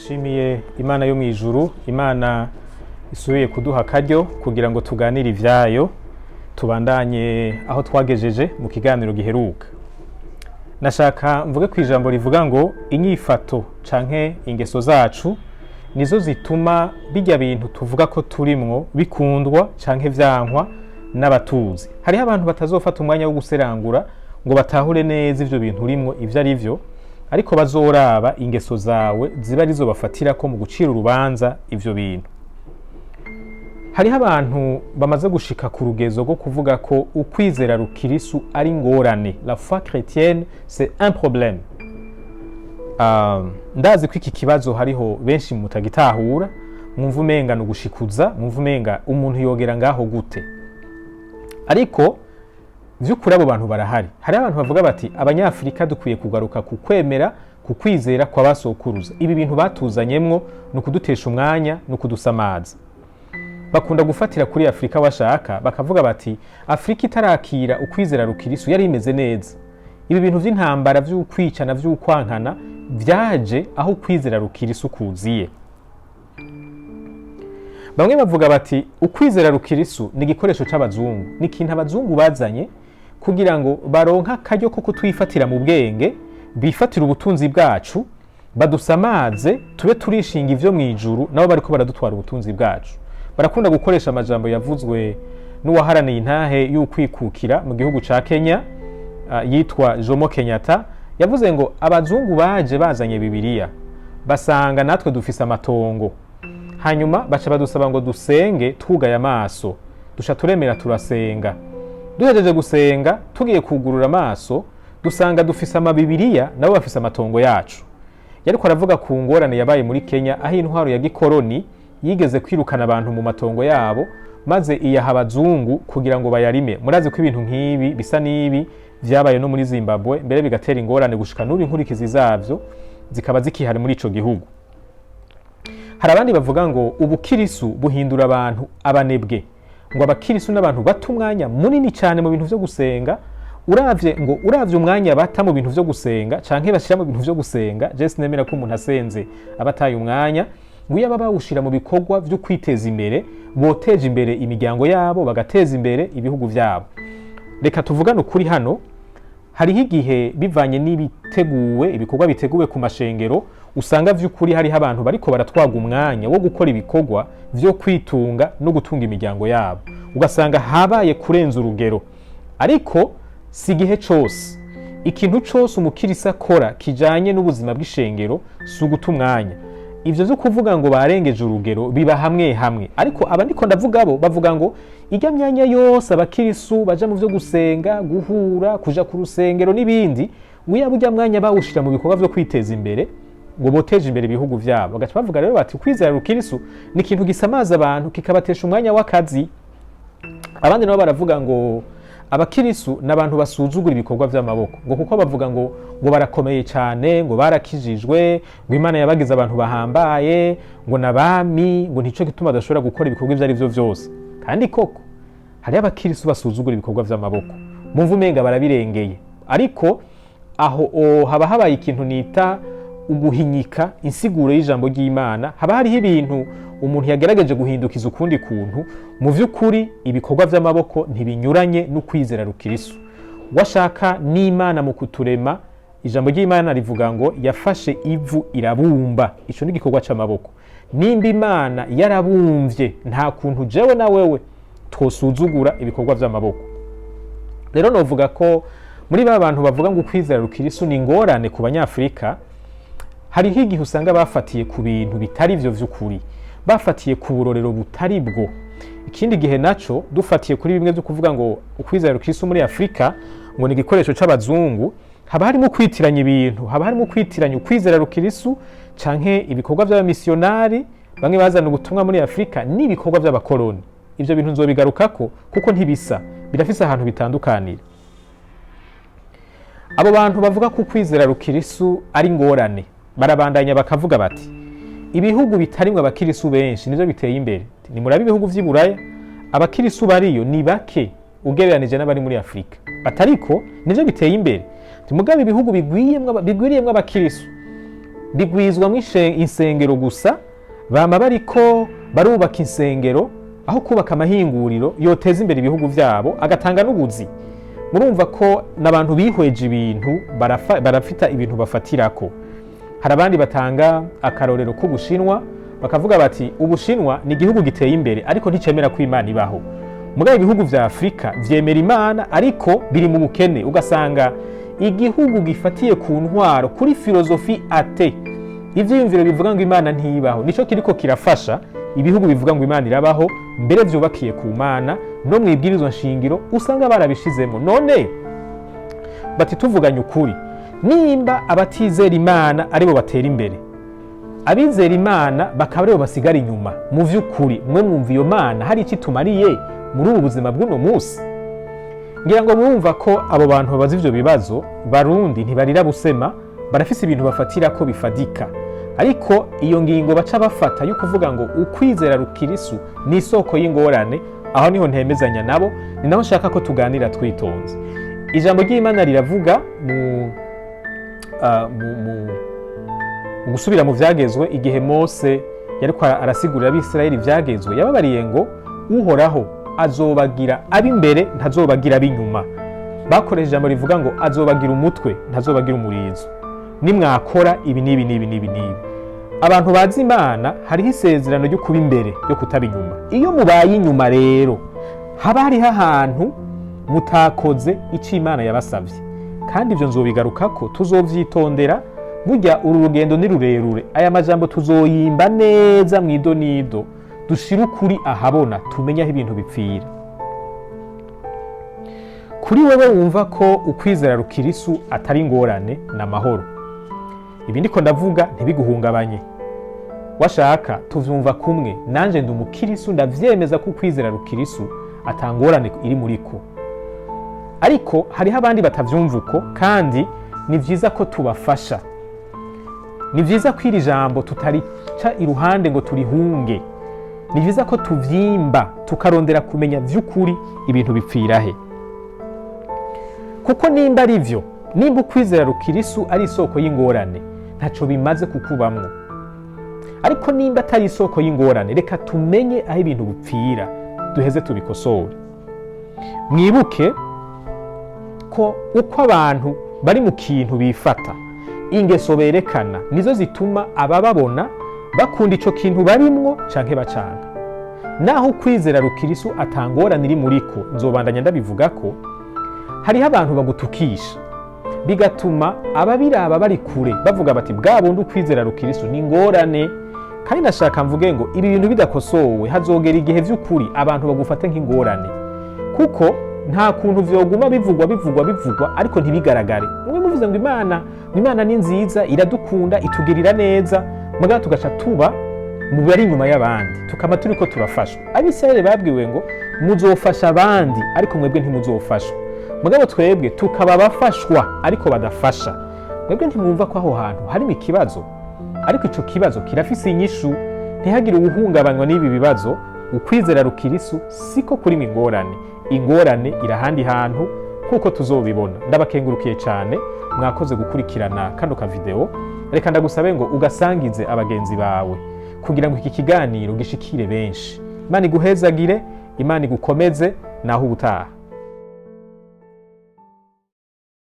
Ndashimiye Imana yo mu ijuru, Imana isubiye kuduha akaryo kugira ngo tuganire ivyayo, tubandanye aho twagejeje mu kiganiro giheruka. Nashaka mvuge ku ijambo rivuga ngo inyifato canke ingeso zacu nizo zituma bijya bintu tuvuga ko turimwo bikundwa canke vyankwa n'abatuzi. Hariho abantu batazofata umwanya wo guserangura ngo batahure neza ivyo bintu urimwo ivyo ari vyo, ariko bazoraba ingeso zawe ziba arizo bafatirako mu gucira urubanza ivyo bintu. Hariho abantu bamaze gushika ku rugezo rwo kuvuga ko ukwizera rukirisu ari ngorane, la foi chrétienne, c'est un problème. Ndazi ko iki kibazo hariho benshi mutagitahura, mwumva umenga ni ugushikuza, mwumva umenga umuntu yogera ngaho gute. Ariko vy'ukuri abo bantu barahari. Hariho abantu bavuga bati Abanyafurika dukwiye kugaruka ku kwemera, ku kwizera kwa basokuruza. Ibi bintu batuzanyemwo ni ukudutesha umwanya, ni ukudusamaza. Bakunda gufatira kuri Afurika bashaka, bakavuga bati Afurika itarakira ukwizera rukirisu yari imeze neza. Ibi bintu vy'intambara, vy'ukwicana, vy'ukwankana vyaje aho ukwizera rukirisu kuziye. Bamwe bavuga bati ukwizera rukirisu ni igikoresho c'abazungu, ni ikintu abazungu bazanye kugira ngo baronke akaryo ko kutwifatira mu bwenge, bifatire ubutunzi bwacu, badusamaze tube turishinga ivyo mw'ijuru, nabo bariko baradutwara ubutunzi bwacu. Barakunda gukoresha amajambo yavuzwe n'uwaharaniye intahe y'ukwikukira mu gihugu ca Kenya, yitwa Jomo Kenyatta. Yavuze ngo abazungu baje bazanye Bibiliya, basanga natwe dufise amatongo, hanyuma baca badusaba ngo dusenge twugaye amaso. Duca turemera, turasenga. Duhejeje gusenga, tugiye kugurura amaso, dusanga dufise amabibiriya, nabo bafise amatongo yacu. Yariko aravuga ku ngorane yabaye muri Kenya, aho intwaro ya gikoroni yigeze kwirukana abantu mu matongo yabo, maze iyaha abazungu kugira ngo bayarime. Murazi ko ibintu nk'ibi bisa n'ibi vyabaye no muri Zimbabwe, mbere bigatera ingorane gushika n'ubu, inkurikizi zavyo zikaba zikihari muri ico gihugu. Hari abandi bavuga ngo ubukirisu buhindura abantu abanebwe, ngo abakirisu n'abantu bata umwanya munini cyane mu bintu vyo gusenga. Uravye ngo uravye umwanya bata mu bintu vyo gusenga canke bashira mu bintu vyo gusenga, je sinemera ko umuntu asenze aba ataye umwanya, ngo iyo aba bawushira mu bikorwa vyo kwiteza imbere, boteje imbere imiryango yabo, bagateza imbere ibihugu vyabo. Reka tuvugane ukuri hano, hariho igihe bivanye n'ibiteguwe, ibikorwa biteguwe ku mashengero, usanga vy'ukuri hariho abantu bariko baratwaga umwanya wo gukora ibikorwa vyo kwitunga no gutunga imiryango yabo, ugasanga habaye kurenza urugero. Ariko si igihe cose. Ikintu cose umukirisi akora kijanye n'ubuzima bw'ishengero si uguta umwanya. Ivyo vyo kuvuga ngo barengeje urugero biba hamwe hamwe, ariko aba ndiko ndavuga bo bavuga ngo irya myanya yose abakirisu baja mu vyo gusenga, guhura, kuja ku rusengero n'ibindi, ngo burya mwanya bawushira mu bikorwa vyo kwiteza imbere, ngo boteje imbere ibihugu vyabo. Bagaca bavuga rero bati ukwizera rukirisu ni ikintu gisamaza abantu, kikabatesha umwanya w'akazi. Abandi nabo baravuga ngo abakirisu ni abantu basuzugura ibikorwa vy'amaboko, ngo kuko bavuga ngo barakomeye cyane, ngo barakijijwe, ngo Imana yabagize abantu bahambaye, ngo nabami, ngo ntico gituma badashobora gukora ibikorwa ivyo ari vyo vyose. Kandi koko hariho abakirisu basuzugura ibikorwa vy'amaboko, mumva umenga barabirengeye. Ariko aho haba habaye ikintu nita uguhinyika insiguro y'ijambo ry'Imana, haba hariho ibintu umuntu yagerageje guhindukiza ukundi kuntu. Mu vy'ukuri ibikorwa vy'amaboko ntibinyuranye n'ukwizera rukirisu. Washaka n'Imana mu kuturema, ijambo ry'Imana rivuga ngo yafashe ivu irabumba. Ico ni igikorwa c'amaboko. Nimba Imana yarabumvye, nta kuntu jewe na wewe twosuzugura ibikorwa vy'amaboko. Rero novuga ko muri ba bantu bavuga ngo ukwizera rukirisu ni ingorane ku Banyafurika, hariho igihe usanga bafatiye ku bintu bitari vyo vy'ukuri, bafatiye ku burorero butari bwo. Ikindi gihe naco, dufatiye kuri bimwe vyo kuvuga ngo ukwizera rukirisu muri Afurika ngo ni igikoresho c'abazungu, haba harimo kwitiranya ibintu, haba harimo kwitiranya ukwizera rukirisu canke ibikorwa vy'abamisiyonari bamwe bazana ubutumwa muri Afurika n'ibikorwa vy'abakoloni. Ivyo bintu nzobigarukako kuko ntibisa, birafise ahantu bitandukanira. Abo bantu bavuga ko ukwizera rukirisu ari ingorane barabandanya bakavuga bati ibihugu bitarimwo abakirisu benshi nivyo biteye imbere. Nimurabe ibihugu vy'i Buraya, abakirisu bariyo ni bake ugereranije n'abari muri Afurika, batariko nivyo biteye imbere. Mugabe ibihugu bigwiriyemwo abakirisu. Rigwizwamwo insengero gusa, bama bariko barubaka insengero aho kubaka amahinguriro yoteza imbere ibihugu vyabo, agatanga n'ubuzi. Murumva ko n'abantu bihweje ibintu, barafita ibintu bafatirako. Hari abandi batanga akarorero k'Ubushinwa, bakavuga bati: "Ubushinwa ni igihugu giteye imbere, ariko nticemera ko Imana ibaho." Mugabo ibihugu vya Afurika vyemera Imana, ariko biri mu bukene. Ugasanga igihugu gifatiye ku ntwaro, kuri philosophie athée, ivyiyumviro bivuga ngo Imana ntibaho, nico kiriko kirafasha ibihugu bivuga ngo Imana irabaho, mbere vyubakiye ku Mana, no mu ibwirizwa nshingiro usanga barabishizemo. None bati: "Tuvuganye ukuri, nimba abatizera Imana aribo batera imbere, abizera Imana bakaba aribo basigara inyuma, mu vy'ukuri mwe mwumva iyo Mana hari icyo itumariye muri ubu buzima bw'uno munsi?" Ngira ngo murumva ko abo bantu babaza ivyo bibazo, Barundi, ntibarira busema, barafise ibintu bafatira ko bifadika. Ariko iyo ngingo baca bafata yo kuvuga ngo ukwizera rukirisu ni isoko y'ingorane, aho niho ntemezanya nabo, ni naho nshaka ko tuganira twitonze. Ijambo ry'Imana riravuga mu gusubira mu vyagezwe, igihe Mose yariko arasigurira Abisirayeli ivyagezwe, yababariye ngo: "Uhoraho azobagira ab'imbere, ntazobagira ab'inyuma." Bakoresheje ijambo rivuga ngo azobagira umutwe, ntazobagira umurizo, nimwakora ibi n'ibi n'ibi n'ibi n'ibi. Abantu bazi Imana, hariho isezerano ryo kuba imbere, ryo kutaba inyuma. Iyo mubaye inyuma rero, haba hariho ahantu mutakoze icyo Imana yabasabye. Kandi ibyo nzobigarukako, tuzovyitondera. Burya uru rugendo ni rurerure, aya majambo tuzoyimba neza mu idonido, dushire ukuri ahabona, tumenye aho ibintu bipfira. Kuri wewe wumva ko ukwizera rukirisu atari ingorane, ni amahoro. Ibi ndiko ndavuga ntibiguhungabanye, washaka tuvyumva kumwe. Nanje ndi umukirisu, ndavyemeza ko ukwizera rukirisu atangorane iri muriko. Ariko hariho abandi batavyumva uko, kandi ni vyiza ko tubafasha. Ni vyiza ko iri jambo tutarica iruhande ngo turihunge. Ni vyiza ko tuvyimba, tukarondera kumenya vy'ukuri ibintu bipfira he. Kuko nimba ari vyo, nimba ukwizera rukirisu ari isoko y'ingorane, ntaco bimaze kukubamwo. Ariko nimba atari isoko y'ingorane, reka tumenye aho ibintu bipfira, duheze tubikosore. Mwibuke ko uko abantu bari mu kintu bifata, ingeso berekana nizo zituma abababona bakunda ico kintu barimwo canke bacanga. Naho ukwizera rukirisu atangorane iri muriko, nzobandanya ndabivuga ko hariho abantu bagutukisha, bigatuma ababiraba bari kure bavuga bati: "Bwa bundi ukwizera rukirisu ni ingorane." Kandi nashaka mvuge ngo ibi bintu bidakosowe, hazogera igihe vy'ukuri abantu bagufate nk'ingorane, kuko nta kuntu vyoguma bivugwa, bivugwa, bivugwa, ariko ntibigaragare. Mwe muvuze ngo Imana, Imana ni nziza, iradukunda, itugirira neza, mugabo tugaca tuba mu bari inyuma y'abandi, tukaba turiko turafashwa. Abisirayeli babwiwe ngo: "Muzofasha abandi, ariko mwebwe ntimuzofashwa." Mugabo twebwe tukaba abafashwa ariko badafasha. Mwebwe ntimwumva ko aho hantu harimo ikibazo? Ariko ico kibazo kirafise inyishu. Ntihagire uwuhungabanywa n'ibi bibazo. Ukwizera rukirisu siko kurimo ingorane, ingorane iri ahandi hantu nk'uko tuzobibona. Ndabakengurukiye cyane, mwakoze gukurikirana kano ka video. Reka ndagusabe ngo ugasangize abagenzi bawe kugira ngo iki kiganiro gishikire benshi. Imana iguhezagire, Imana igukomeze. Naho ubutaha.